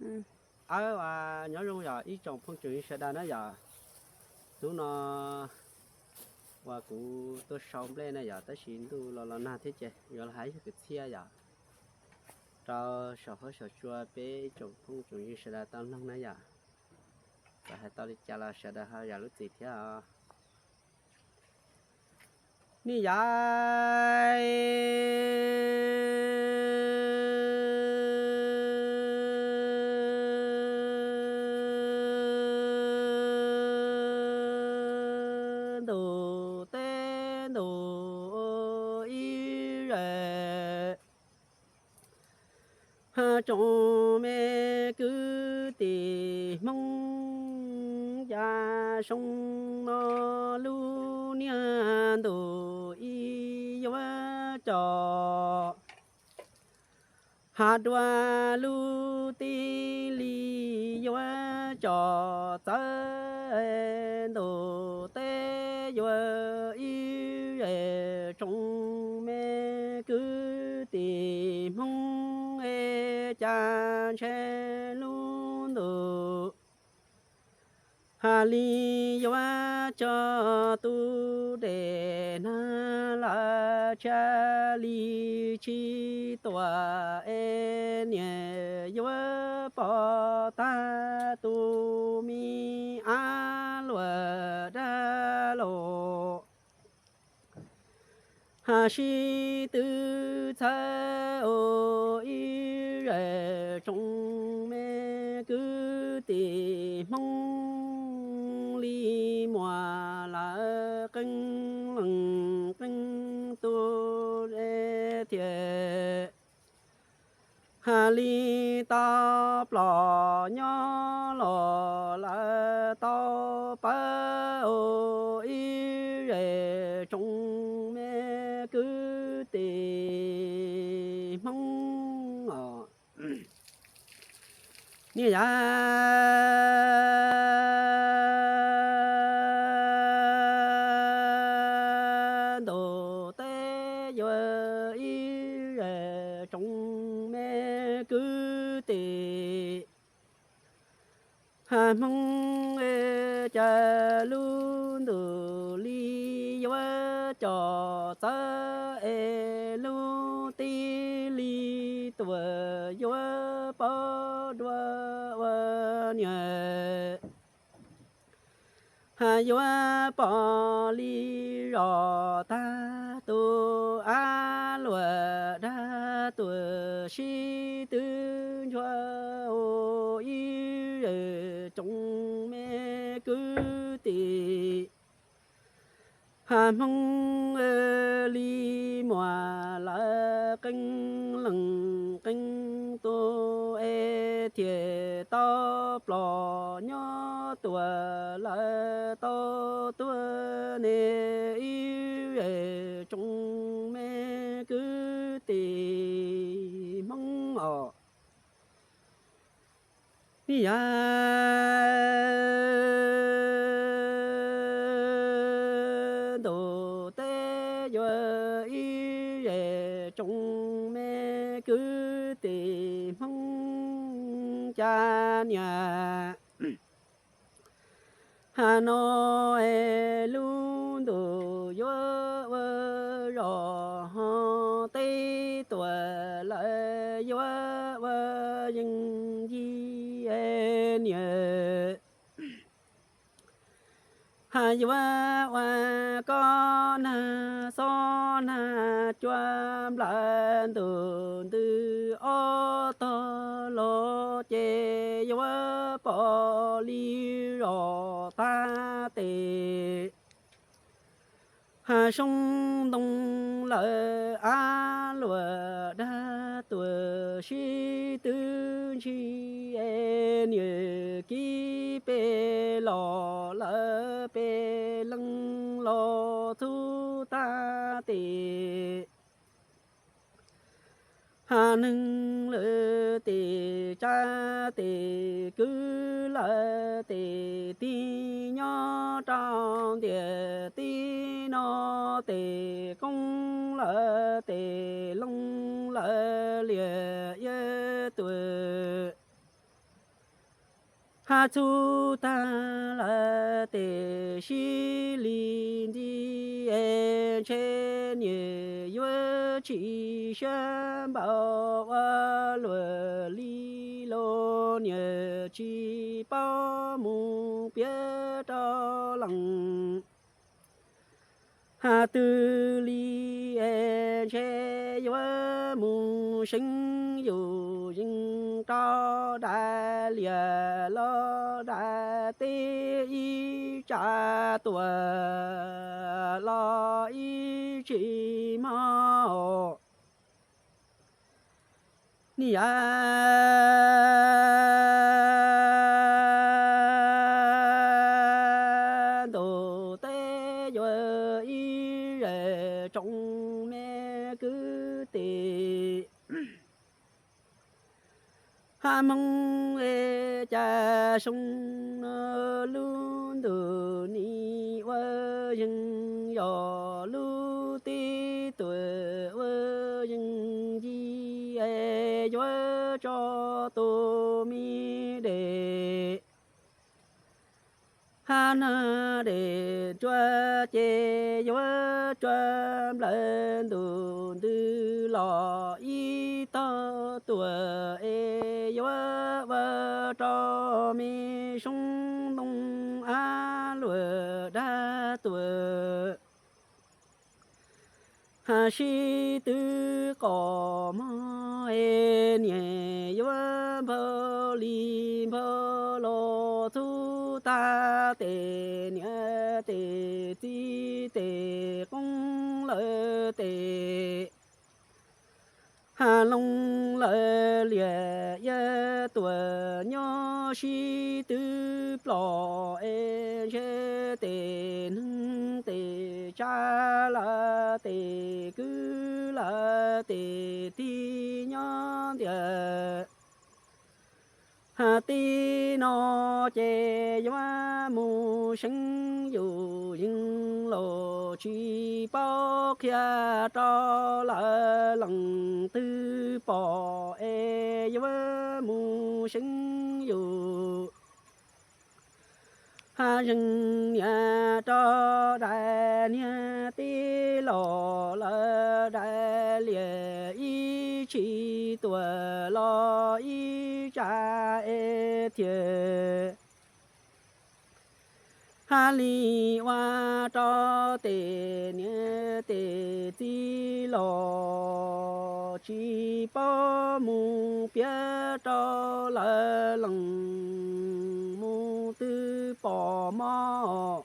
Aws, nyob zoo yog ib tsoom phooj tsoom ywg sawv daws na yom. Hnub no uas kuv tuaj sau nplej na yom, tab sis ntuj los los nag thiab ces yuav los hais ib kwv txhiaj yom, rau saum huab saum cua peb ib tsoom phooj tsoom ywg sawv daws tau mloog na yom. Txawm hais tau li cas los sawv daws ho zam lub txim thiab os. Ni yom, ntuj teb ntuj ib zes, tsoom me kwv tij Hmoob, cas zoo no lub niag ntuj ib yuav coj, has dua lub tib li yuav coj txawv, ntuj teb yuav ib zes, tsoom me kwv tij Hmoob es, cas ntshe lub ntuj hais li yuav coj tus dej nag lawm, tsam li tsis tuaj es niam yuav pom tag tus me ab luam dab los. Has sib tw txhawb ua ib zes, tsoom me kwv tij Hmoob, li muaj lawv qee leej qee tus thiaj hais li tau plom nyob los lawv tau pawv ua ib zes, tsoom me kwv tij Hmoob os. Ni yom, ntuj teb yuav ib zes, tsoom me kwv tij Hmoob, cas lub ntuj li yuav coj txawv es lub tib li tuaj yuav pom dua ua niam. Has yuav pom li zos tag tus ab luam dab tuaj sib tw ntsuag ua ib zes, tsoom me kwv tij Hmoob, li muaj lawv qee leej qee tus es thiaj tau plom nyob tuaj lawv tau tuag ne ib zes, tsoom me kwv tij Hmoob os. Ni yom, ntuj teb yuav ib zes, tsoom me kwv tij Hmoob, cas niam hais no es lub ntuj yuav ua zos ho teb tuaj lawm yuav ua yeej yig es niam. Has yuav ua kob nag xob nag cua nplawm ntuj ntws ob tog los ces yuav pom li zos tag tes. Has soob ntoo lawm ab luam dab tuaj sib tw ntshis es niam kib peb los lawm peb leej los txhub tag tes. Has neeg lawm tes tsav tes kwv lawm tes tig nyob rau ntiaj teb no tes koob lawm tes loo lawm liam iab tuaj. Hab txhub tag lawm tes sib li nti es ntshe niam yuav tsis siab npaum ua luam li los niam tsis paub mus piav rau leej. Hab twg li es ntshe yuav mus seev yus yeej rau daim liam los daim teb ib tsa tuam los ib tsis mob. Niam ntuj teb yuav ib zes tsoom me kwv tij. Hab Hmoob es cas xyoo no lub ntuj nim ua yeej yog lub teb tuam ua yeej yig es yuav tso tus me dej. Hab nag dej ruaj ces yuav ruaj nplawg ntuj ntws los ib tog tuam es yuav ua rau me soob ntoo ab luam dab tuam. Hab sib tw qos mog es niam yuav npau li npau los txhub tag tes niam tes txiv tes qoob lawm tes hab loo lawm liam iab tuam nyob sib tw plom es ntshe tes neeg tes tsav lawm tes kwv lawm tes tig nyob ntiav. Hab tib no ces yuav mus seev yus yeej los tsis paub qhia rau lawv leej twg pom es yuav mus seev yus. Hab zeej niam rau daim niag teb los lawv daim liam ib tsis tuam los ib tsa es thiaj hab li ua rau tes niam tes txiv los tsis paub mus piav rau lawv leej mus twg pom mob.